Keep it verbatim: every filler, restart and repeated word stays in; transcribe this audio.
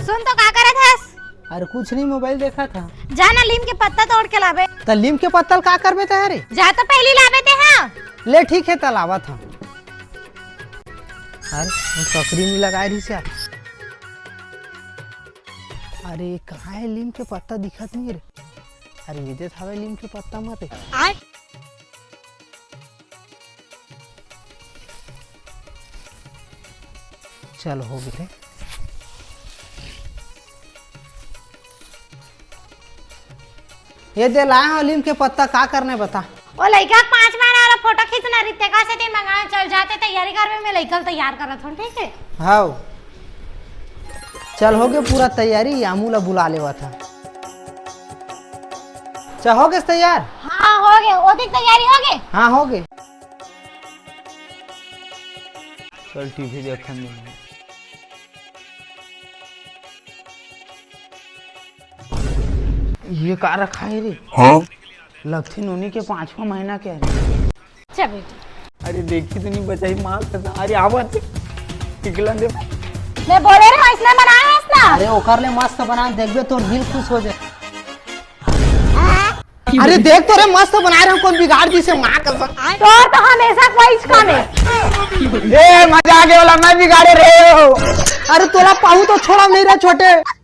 तुम तो का करत हस? अरे कुछ नहीं, मोबाइल देखत हंव। जा ना, लीम के पत्ता तोड़ के लाबे। त लीम के पत्ता ल का करबे तैं रे? जा तो पहली लाबे तैं, हाँ। ले ठीक हे, त लावत हंव। अरे, वो ककरी नहीं लगाए रहिस यार। अरे, कहाँ हे लीम के पत्ता, दिखत नहीं रे। अरे, ये दे हवे लीम के पत्ता मते। आय। चल, हो गे रे। ये दे लाए हंव लीम के पत्ता, का करना हे बता। ओ लइका के पाँच महीना वाला फोटो खींचना रहिथे, का सेती मंगाए, चल जाते तैयारी करबे, मैं लइका ल तैयार करत हंव, ठीक हे? हाव। चल, हो गे पूरा तैयारी, आमू ला बुला लेवत हंव। चल, हो गेस तैयार? हाँ, हो गे। ओती के तैयारी हो गे? हाँ, हो गे। चल, टीवी देखन दे। ये का रखा हे रे? हाँ? लगथे नोनी के पांचवा महीना के हरे। अच्छा बेटी। अरे देखी तो नहीं बचाई माँ कसम। अरे आवत। निकलन दे। मैं बोले रे, ऐसना बनाए हस ना। अरे ओकर ले मस्त बना, देखबे तोर दिल खुश हो जाए। अरे देख तो रे, मस्त बनाए रहेंव, कोन बिगाड़ दिस हे माँ कसम। तोर तो हमेशा कोई काम हे। ए, मजा आगे वाला मैं बिगाड़े रहे हो। अरे तोला पाहूं तो छोड़ब नहीं रे छोटे।